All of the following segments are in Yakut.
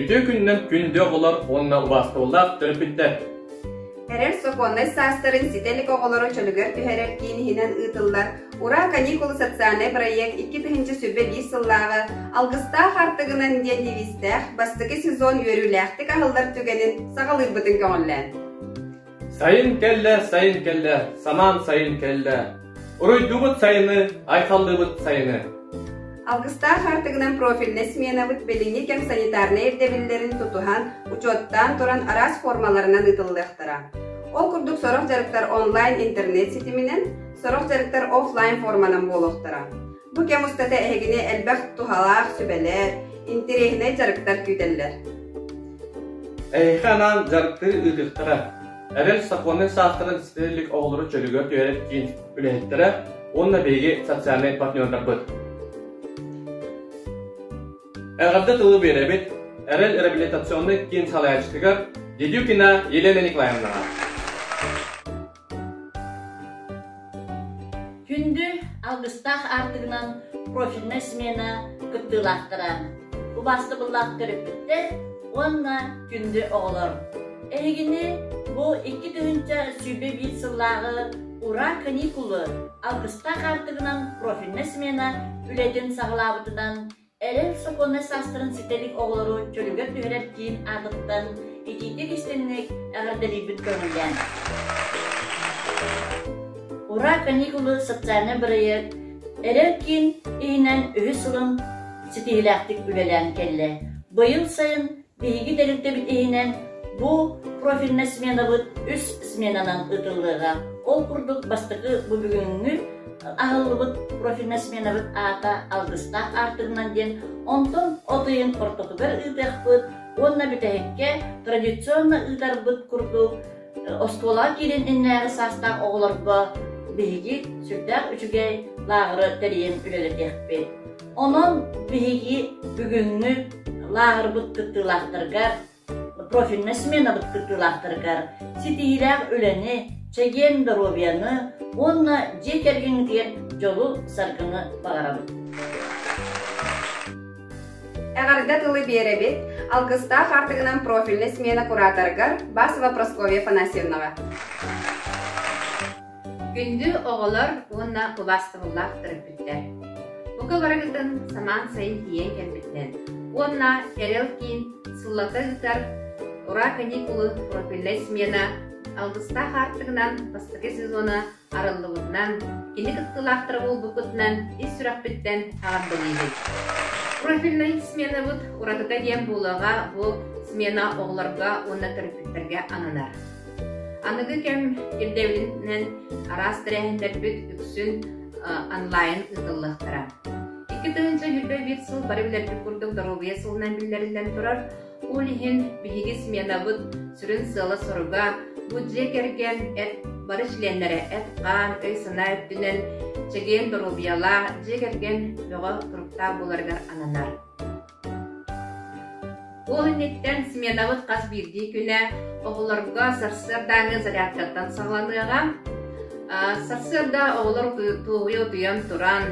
Үтүө күнүнэн күндү оҕолор уонна убаастабыллаах төрөппүттэр! Эрэл сокуоннай саастарын ситэ илик оҕолору чөлүгэр түһэрэр киин иһинэн ыытыллар «Ура, каникулы» социальнай бырайыак 2021 сыллааҕы «Алгыстаах аартыгынан» диэн девизтээх бастакы сезон үөрүүлээхтик аһыллар түгэнин саҕалыырбытын көҥүллээн. Сайын кэллэ, сайын кэллэ, самаан сайын кэллэ. Уруйдуубут сайыны, айхаллыыбыт сайыны. Алгыстаах аартыгынан профильнай сменабыт билиҥҥи кэм санитарнай ирдэбиллэрин тутуһан, учуоттаан туран араас формаларынан ыытыллыахтара. Ол курдук сорох дьарыктар онлайн интернет ситиминэн, сорох дьарыктар офлайн форманан буолуохтара. Бу кэм устата эһигини элбэх туһалаах сүбэлэр, интэриэһинэй дьарыктар күүтэллэр. Эһиэхэ анаан дьарыктыы ыытыахтара. Эрэл сокуоннай саастарын ситэ илик оҕолору чөлүгэр түһэрэр киин үлэһиттэрэ уонна биһиги социальнай партнердарбыт. Эҕэрдэ тылы биэрэбит Эрэл реабилитационнай киин салайааччытыгар Дедюкина Елена Николаевнаҕа. Күндү алгыстаах аартыгынан профильнай смена кыттыылаахтара, убаастабыллаах төрөппүттэр уонна күндү оҕолор! Эһигини бу 2021 сыллааҕы Ура каникулы алгыстаах аартыгынан профильнай смена үлэтин саҕалаабытынан Эрэл сокуоннай саастарын ситэ илик оҕолору чөлүгэр түһэрэр киин аатыттан итиитик-истиҥник эҕэрдэлиирбит көҥүллээн. Ура каникулы социальнай бырайыак Эрэл киин иһинэн үһүс сылын ситиһиилээхтик үлэлээн кэллэ. Быйыл сайын Биһиги тэрилтэбит иһинэн бу профильнай сменабыт үс сменанан ыытыллыаҕа. Ол курдук бастакы бу бүгүҥҥү аһыллыбыт профильнай сменабыт аата Алгыстаах аартыгынан диэн, онтон от ыйын ортотугар ыытыахпыт уонна бүтэһиккэ традиционно ыытарбыт курдук Оскуолаҕа киириэн иннинээҕи саастаах оҕолорго биһиги сүрдээх үчүгэй лааҕыры тэрийэн үлэлэтиэхпит. Онон биһиги бүгүҥҥү лааҕырбыт кыттыылаахтарыгар, профильнай сменабыт кыттыылаахтарыгар ситиһиилээх үлэни, чэгиэн доруобуйаны уонна дьиэ кэргэҥҥитигэр дьолу-саргыны баҕарабыт. Эҕэрдэ тылы биэрэбит Алгыстаах аартыгынан профильнай смена кураторыгар Басова Прасковья Афанасьевнаҕа. Күндү оҕолор уонна убаастабыллаах төрөппүттэр! Бука барыгытын самаан сайын тиийэн кэлбитинэн уонна Эрэл киин сыллата ыытар Ура каникулы профильнай смена Алгыстаах аартыгынан бастакы сезона арыллыбытынан, кини кыттыылаахтара буолбуккутунан ис сүрэхпиттэн эҕэрдэлиибин. Профильнай сменабыт уратыта диэн буолуоҕа бу смена оҕолорго уонна төрөппүттэргэ ананар. Аныгы кэм ирдэбилинэн араас тэрээһиннэрбит үксүн онлайн ыытыллыахтара. 2021 сыл бары билэрбит курдук доруобуйа сылынан биллэриллэн турар. Ол иһин биһиги сменабыт сүрүн сыала-соруга бу дьиэ кэргэн эт бары чилиэннэрэ эт-хаан, өй-санаа өттүнэн чэгиэн доруобуйалаах дьиэ кэргэн бөҕө туруктаах буоларыгар ананар. Ол инниттэн сменабыт хас биирдии күнэ оҕолорго сарсыардааҥҥы зарядкаттан саҕаланыаҕа. Сарсыарда оҕолор туоһуйа утуйан туран,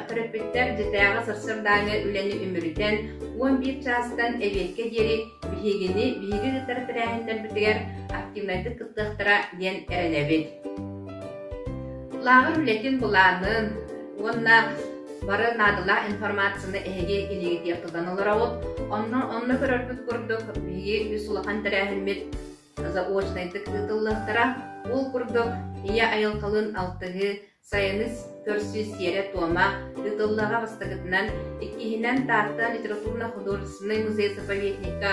төрөппүттэр дьиэтээҕи сарсыардааҥҥы үлэни үмүрүтэн, 11 чаастан эбиэккэ диэри биһигини биһиги ыытар тэрээһиннэрбитигэр активнайдык кыттыахтара диэн эрэнэбит. Лааҕыр үлэтин былаанын уонна бары наадалаах информацияны эһиги илиигитигэр тутан олороҕут. Онно, онно көрөрбүт курдук, биһиги үс улахан тэрээһиммит заочнайдык ыытыллыахтара. Ол курдук, ийэ айылҕалыын алтыһыы, сайыны көрсүү сиэрэ-туома ыытыллыаҕа бастакытынан, иккиһинэн Таатта литературно-художественнай музей-заповедникка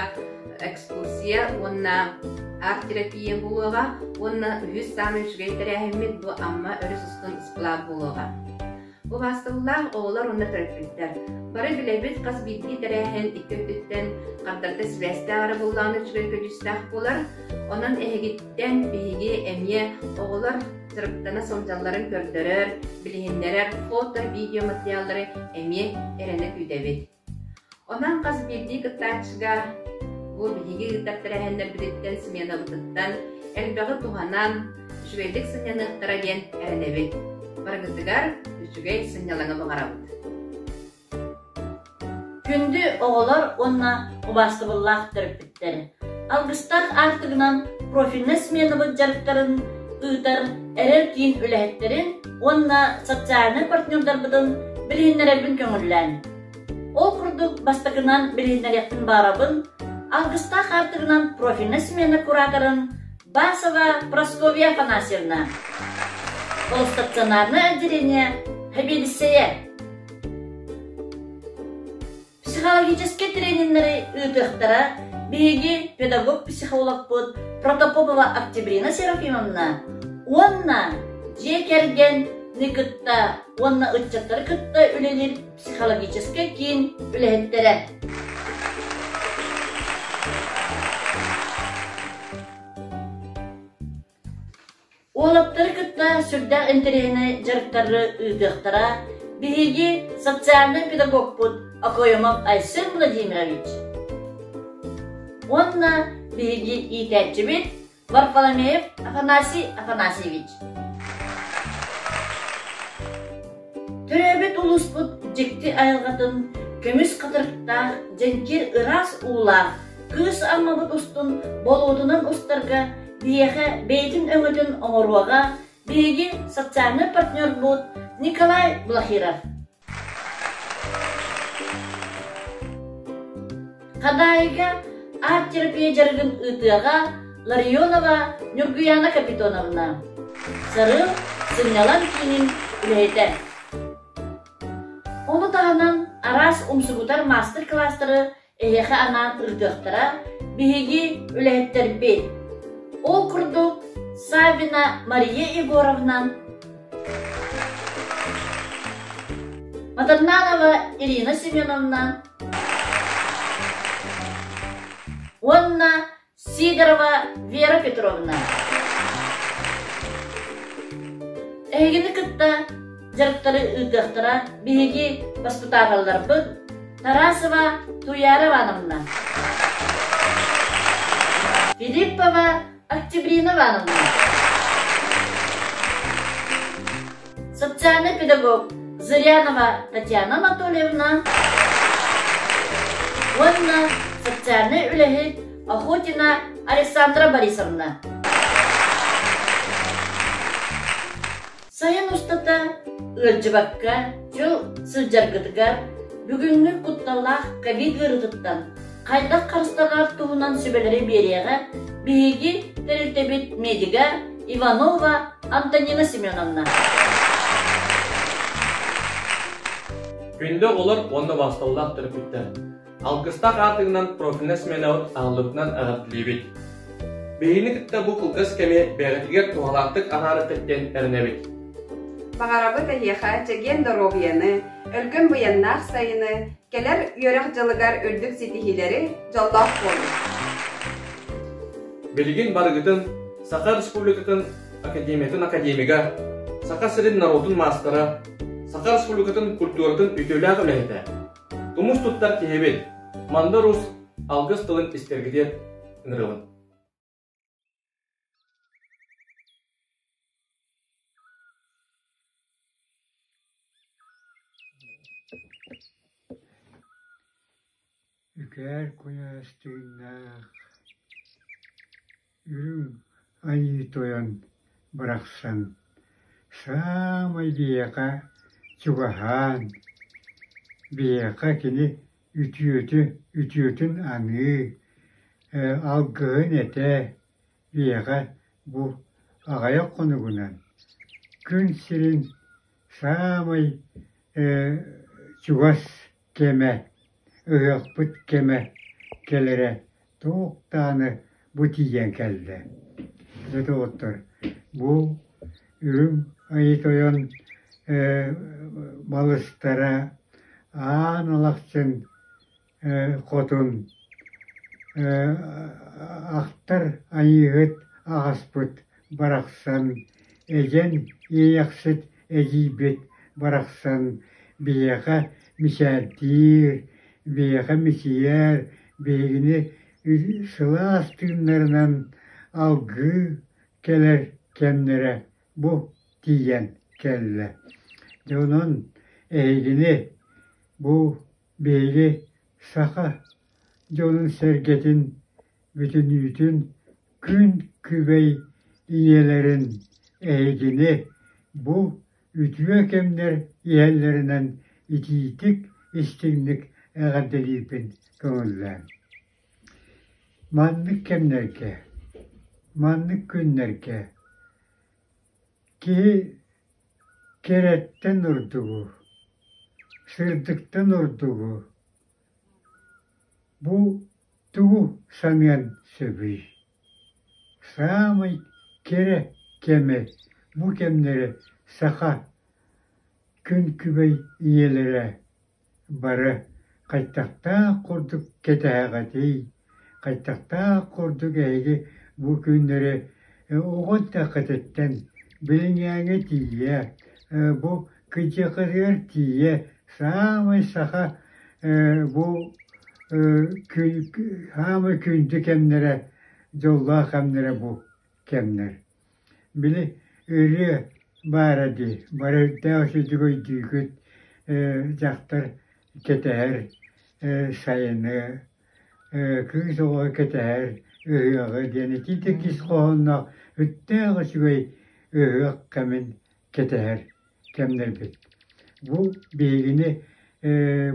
экскурсия уонна арт-терапия буолуоҕа уонна үһүс саамай үчүгэй тэрээһиммит бу Амма өрүс устун сплав буолуоҕа. Убаастабыллаах оҕолор уонна төрөппүттэр! Бары билэбит хас биирдии тэрээһин икки өттүттэн хардарыта сибээстээх эрэ буоллаҕына үчүгэй көдьүүстээх буолар. Онон эһигиттэн биһиги эмиэ оҕолор дьарыктана сылдьалларын көрдөрөр, билиһиннэрэр фото, видео материаллары эмиэ эрэнэ күүтэбит. Онон хас биирдии кыттааччыга бу биһиги ыытар тэрээһиннэрбититтэн, сменабытыттан элбэҕи туһанан, үчүгэйдик сынньаныахтара диэн эрэнэбит. Барыгытыгар үчүгэй сынньалаҥы баҕарабыт. Күндү оҕолор уонна Убаастабыллаах төрөппүттэр! Алгыстаах аартыгынан профильнай сменабыт дьарыктарын ыытар Эрэл киин үлэһиттэрин уонна социальнай партнердарбытын билиһиннэрэрбин көҥүллээн. Ол курдук бастакынан билиһиннэриэхпин баарабын Алгыстаах аартыгынан профильнай смена кураторын Басова Прасковья Афанасьевна, полустационарное отделение сэбиэдиссэйэ. Психологическай трениннэри ыытыахтара биһиги педагог-психологпыт Протопопова Октябрина Серафимовна уонна дьиэ кэргэни кытта уонна ыччаттары кытта үлэлиир психологическай киин үлэһиттэрэ. Уолаттары кытта сүрдээх интэриэһинэй дьарыктары ыытыахтара биһиги социальнай педагогпут Окоемов Айсен Владимирович уонна биһиги иитээччибит Варфоломеев Афанасий Афанасьевич. Төрөөбүт улууспут дьикти айылҕатын көмүс хатырыктаах, дьэҥкир ыраас уулаах Кыыс Аммабыт устун болуотунан устарга биһиэхэ бэйэтин өҥөтүн оҥоруоҕа биһиги социальнай партнербут Николай Блахиров. Хадаайыга арт-терапия дьарыгын ыытыаҕа Ларионова Ньургуяна Капитоновна, Сарыал сынньалаҥ киинин үлэһитэ. Ону таһынан араас умсугутар маастар-кылаастары эһиэхэ анаан ыытыахтара биһиги үлэһиттэрбит. Ол курдук Саввина Мария Егоровна, Матаннанова Ирина Семеновна уонна Сидорова Вера Петровна. Эһигини кытта дьарыктары ыытыахтара биһиги баспытааталларбыт Тарасова Туяра Ивановна, Филиппова Октябрина Ивановна, социальный педагог Зырянова Татьяна Анатольевна уонна социальнай үлэһит Охотина Александра Борисовна. Сайын устата ыалдьыбакка чөл сылдьаргытыгар бүгүҥҥү кутталлаах ковид ыарыытыттан хайдах харыстанар туһунан сүбэлэри биэриэҕэ биһиги тэрилтэбит медига Иванова Антонина Семеновна. Күндү оҕолор уонна убаастабыллаах төрөппүттэр! Алгыстаах аатыгынан профильнай сменабыт аһыллыбытынан эҕэрдэлиибит. Биһигини кытта бу кылгас кэми бэйэҕитигэр туһалаахтык аһаарыаххыт диэн эрэнэбит. Баҕарабыт эһиэхэ чэгиэн доруобуйаны, өлгөм быйаннаах сайыны, кэлэр үөрэх дьылыгар үрдүк ситиһиилэри, дьоллоох буолун! Билигин барыгытын Саха Республикатын Академиятын академига, Саха сирин норуотун маастара, Саха Республикатын культуратын үтүөлээх үлэһитэ, Тумус туттар киһибит, Мандар Уус алгыс тылын истэргитиэр ыҥырабын. Үкээр куйаас тыыннаах Үрүҥ Айыы Тойон барахсан саамай биһиэхэ чугаһаан, биһиэхэ кини үтүөтү үтүөтүн аныы, алгыһын этэ биһиэхэ бу аҕыйах хонугунан күн сирин саамай чугас кэмэ, ыһыахпыт кэмэ кэлэрэ туох даҕаны бу тиийэн кэллэ. Дьэ доҕоттор, бу Үрүҥ Айыы Тойон балыстара Аан Алахчын хотун ахтар айыыһыт аҕаспыт барахсан эдьэн иэйэхсит эдьиийбит барахсан биһиэхэ мичээрдиир, биһиэхэ мичийэр, биһигини сылаас тыыннарынан алгыы кэлэр кэмнэрэ бу тиийэн кэллэ. Дьэ онон эһигини бу биһиги саха. дьонун-сэргэтин бүтүннүүтүн күн күбэй ийэлэрин эһигини бу үтүө кэмнэр иһэллэринэн итиитик истиҥник эҕэрдэлиирбин көҥүллээҥ. Маннык кэмнэргэ, маннык күннэргэ киһи кэрэттэн ордугу, сырдыктан ордугу бу тугу саныан сөбүй? Саамай кэрэ кэмэ бу кэмнэри саха күн күбэй ийэлэрэ бары хайдахтаах курдук кэтэһэҕитий, хайдахтаах курдук эһиги бу күннэри оҕо эрдэххититтэн билиҥҥээҥҥэ тиийэ, бу кыдьыаххытыгар тиийэ саамай саха бу саамай күндү кэмнэрэ, дьоллоох кэмнэрэ бу кэмнэр. Били ырыа баара дии, бары өрдөөх сүдүг өйдүүгүт, дьахтар кэтэһэр сайыны, кыыс оҕо кэтэһэр ыһыаҕы диэн итиитик ис хоһоонноох үттээх үчүгэй ыһыах кэмин кэтэһэр кэмнэрбит. Бу биһигини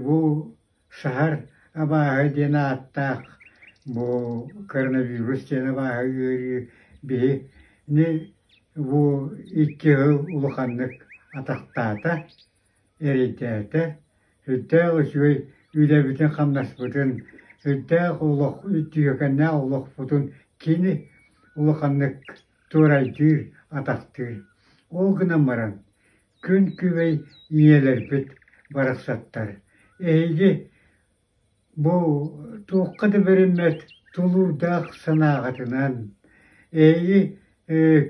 бу Саһар абааһы диэн ааттаах бу коронавирус диэн абааһы ыарыы биһини бу 2 сыл улаханнык атахтаата, эрэйдээтэ. Сүрдээх үчүгэй үлэбитин-хамнаспытын, сүрдээх олох үтүөкэннээх олохпутун кини улаханнык туорайдыыр, атахтыыр. Ол гынан баран Күн күбэй ийэлэрбит барахсаттар, эһиги бу туохха да бэриммэт тулуурдаах санааҕытынан, эһиги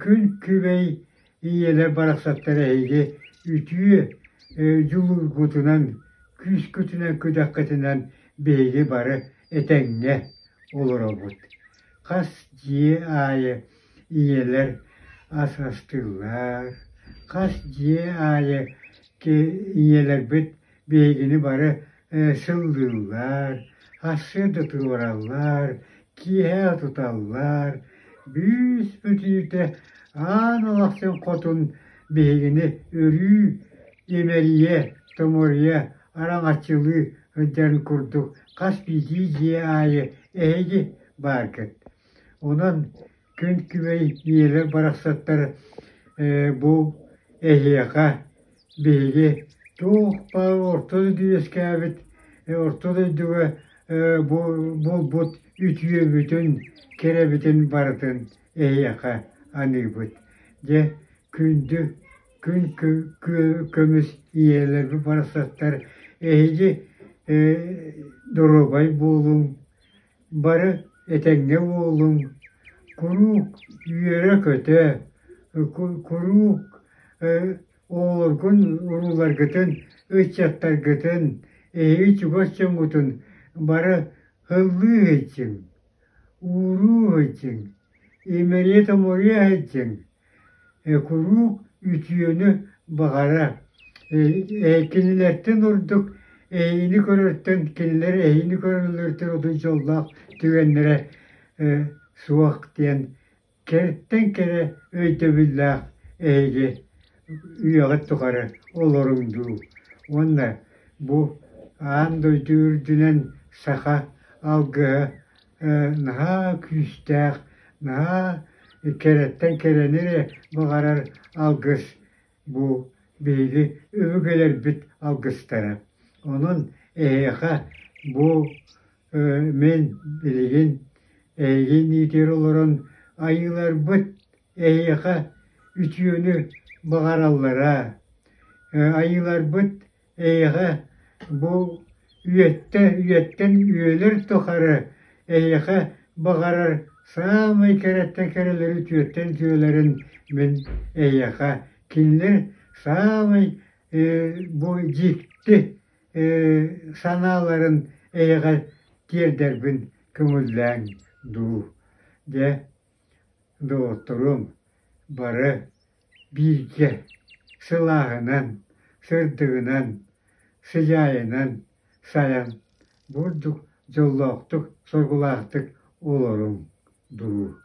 күн күбэй ийэлэр барахсаттар эһиги үтүө дьулуургутунан, күүскүтүнэн-күдэххитинэн биһиги бары этэҥҥэ олоробут. Хас дьиэ аайы Ийэлэр ас астыыллар, хас дьиэ аайы ийэлэрбит биһигини бары сыллыыллар, сарсыарда туруораллар, киэһэ туталлар, бүүс-бүтүүтэ аан алахсын хотун биһигини өрүү имэрийэ, томоруйа, араҥаччылыы сылдьарын курдук хас биирдии дьиэ аайы эһиги бааргыт. Онон күн күбэй ийэлэр барахсаттар бу эһиэхэ биһиги туох баар орто дойду үөскээбит орто дойдуга бу булбут үтүөбүтүн, кэрэбитин барытын эһиэхэ аныыбыт. Дьэ күндү күн көмүс ийэлэрбит барахсаттар эһиги доруобай буолуҥ, Бары этэҥҥэ буоллуҥ, куруук үөрэ-көтө, куруук оҕолоргун, урууларгытын, ыччаттаргытын, эһиги чугас дьоҥҥутун бары һыллыы сылдьыҥ, ууруу сылдьыҥ, имэрийэ-томоруйа сылдьыҥ Куруук үтүөнү баҕара, кинилэртэн ордук эһиини көрөртөн кинилэр эһиини көрөллөрүттэн ордук дьоллоох түгэннэрэ суох диэн кэрэттэн кэрэ өйдөбүллээх эһиги үйэҕит тухары олоруҥ дуу уонна бу аан дойду үрдүнэн саха алгыһа наһаа күүстээх, наһаа кэрэттэн кэрэни эрэ баҕарар алгыс бу биһиги өбүгэлэрбит алгыстара. Онон эһиэхэ бу мин билигин эһигин иитэр олорон айыыларбыт эһиэхэ үтүөнү баҕараллара, айыыларбыт Эйиэхэ бу үйэттэн үйэттэн үйэлэр тухары эйиэхэ баҕарар саамай кэрэттэн кэрэлэри үтүөттэн үтүөлэрин мин эйиэхэ кинилэр саамай бу дьикти санааларын эйиэхэ тиэрдэрбин көҥүллээҥ дуу. Дьэ, доҕотторум, бары бииргэ сылааһынан, сырдыгынан, сыдьаайынан сайан бурдук. дьоллоохтук, соргулаахтык олоруҥ дуу.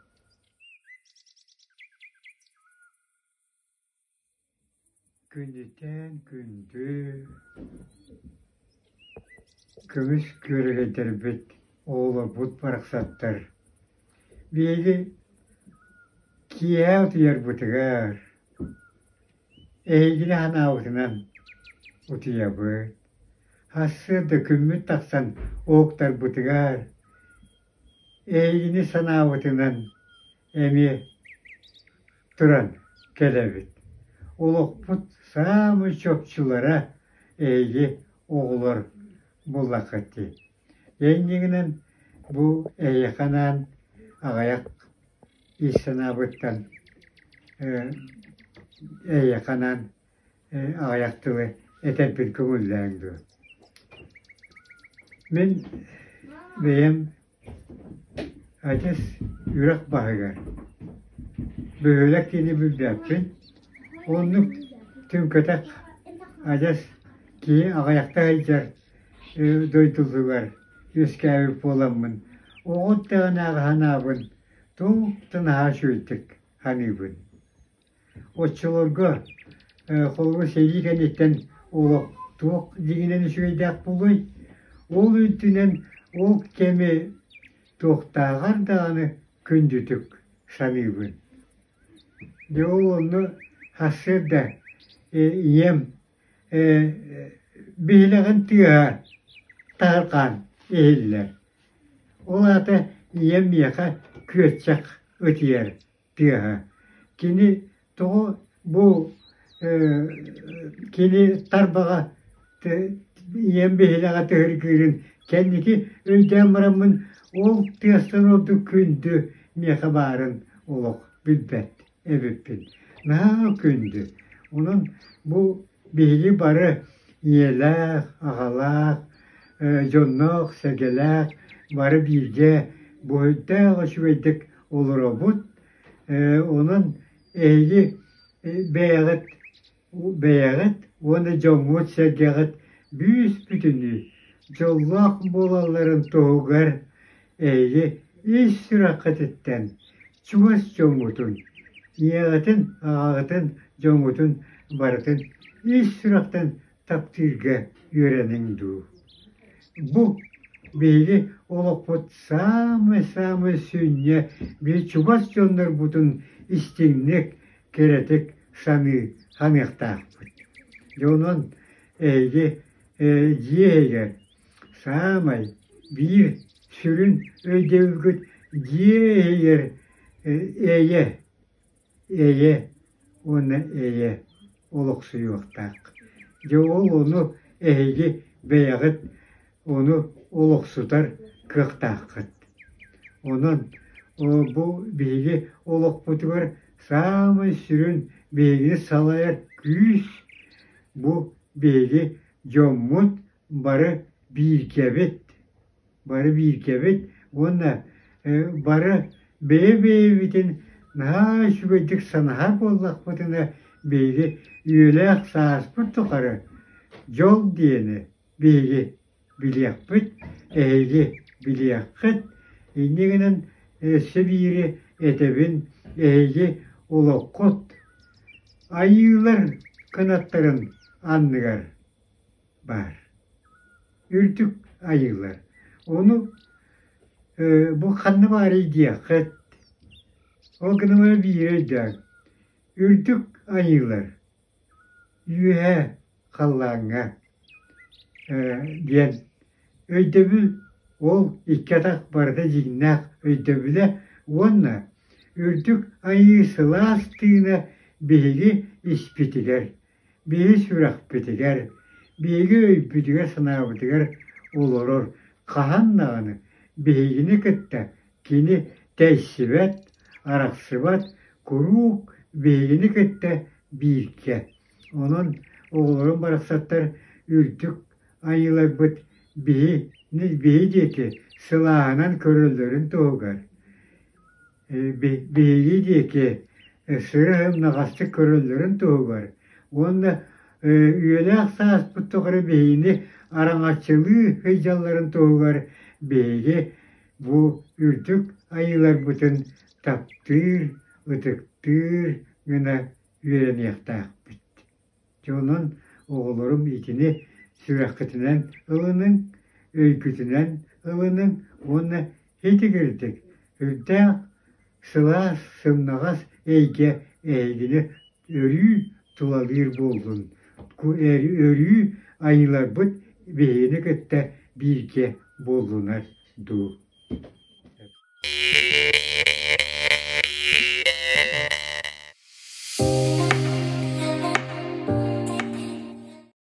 Күндүтэн күндү, көмүс күөрэгэйдэрбит, оҕолорбут барахсаттар. Биһиги киэһэ утуйарбытыгар эһигини санаабытынан утуйабыт. Сарсыарда күммүт тахсан уһуктарбытыгар эһигини санаабытынан эмиэ туран кэлэбит. Олохпут саамай чопчулара эһиги оҕолор буоллаххыт дии. Иннигинэн бу эһиэхэ анаан аҕыйах ис санаабыттан эһиэхэ анаан аҕыйах тылы этэрбин көҥүллээҥ дуо? Мин бэйэм Адьас үрэх баһыгар бөһүөлэк диэни билбэппин, оннук түҥкэтэх адьас киһи аҕыйахта сылдьар дойдутугар үөскээбит буоламмын, оҕо эрдэҕинээҕи санаабын туох да наһаа үчүгэйдик саныыбын. Оччолорго холобур сэрии кэнниттэн олох туох дьиҥинэн үчүгэйдээх буолуой? Ол үрдүнэн ол кэми туохтааҕар даҕаны күндүтүк саныыбын. Дьэ ол онно сарсыарда ийэм биһилэҕин тыаһа таһырҕаан иһиллэр. Ол аата ийэм миэхэ күөччэх ытыйар тыаһа. Кини тоҕо бу кини тарбаҕа ийэм биһилэҕэ тыһыргыырын кэнники өйдөөн бараммын ол тыастан ордук күндү миэхэ баарын олох билбэт эбиппин. Наһаа күндү. Онон бу биһиги бары ийэлээх, аҕалаах, дьонноох, сэргэлээх бары бииргэ буһуйдаах үчүгэйдик олоробут. Онон эһиги бэйэҕит бэйэҕит уонна дьоҥҥут-сэргэҕит бүүс-бүтүннүү дьоллоох буолалларын туһугар эһиги ис сүрэххититтэн чугас дьоҥҥутун, ийэҕитин, аҕаҕытын, дьоҥҥутун барытын ис сүрэхтэн таптыырга үөрэниҥ дуу. Бу биһиги олохпут саамай-саамай сүнньэ биир чугас дьоннорбутун истиҥник, кэрэтик саныы саныахтаахпыт. Дьэ онон эһиги дьиэ иһигэр саамай биир сүрүн өйдөбүлгүт дьиэ иһигэр эйэ эйэ уонна эйэ олохсуйуохтаах. Дьэ ол ону эһиги бэйэҕит ону олохсутар кыахтааххыт. Онон бу биһиги олохпутугар саамай сүрүн биһигини салайар күүс бу биһиги дьоммут бары бииргэбит бары бииргэбит уонна бары бэйэ-бэйэбитин наһаа үчүгэйдик санаһар буоллахпытына биһиги үйэлээх сааспыт тухары дьол диэни биһиги билиэхпит, эһиги билиэххит, инньэ гынан өссө биири этэбин, эһиги олоххут айыылар кынаттарын анныгар баар. Үрдүк айыылар. Ону бу ханна баарый диэххит. Ол гынан баран биири өйдөөҥ. Үрдүк айыылар үөһээ халлааҥҥа диэн өйдөбүл ол икки атах барыта дьиҥнээх өйдөбүлэ уонна үрдүк айыы сылаас тыына биһиги испитигэр биһиги сүрэхпитигэр, биһиги өйбүтүгэр-санаабытыгар олорор хаһан даҕаны биһигини кытта кини тэйсибэт, арахсыбат, куруук биһигини кытта бииргэ. Онон оҕолорум барахсаттар үрдүк айыыларбыт биһи биһи диэки сылааһынан көрөллөрүн туһугар биһиги диэки сыры-сымнаҕастык көрөллөрүн туһугар уонна үйэлээх сааспыт тухары биһигини араҥаччылыы сылдьалларын туһугар. биһиги бу үрдүк айыыларбытын таптыыр, ытыктыыр гына үөрэниэхтээхпит. Дьэ онон оҕолорум итини сүрэххитинэн ылыныҥ, өйгүтүнэн ылыныҥ уонна итигирдик, үрдээх, сылаас, сымнаҕас эйгэ эһигини өрүү тулалыыр буоллун, өрүү айыыларбыт биһигини кытта бииргэ буоллунар дуу.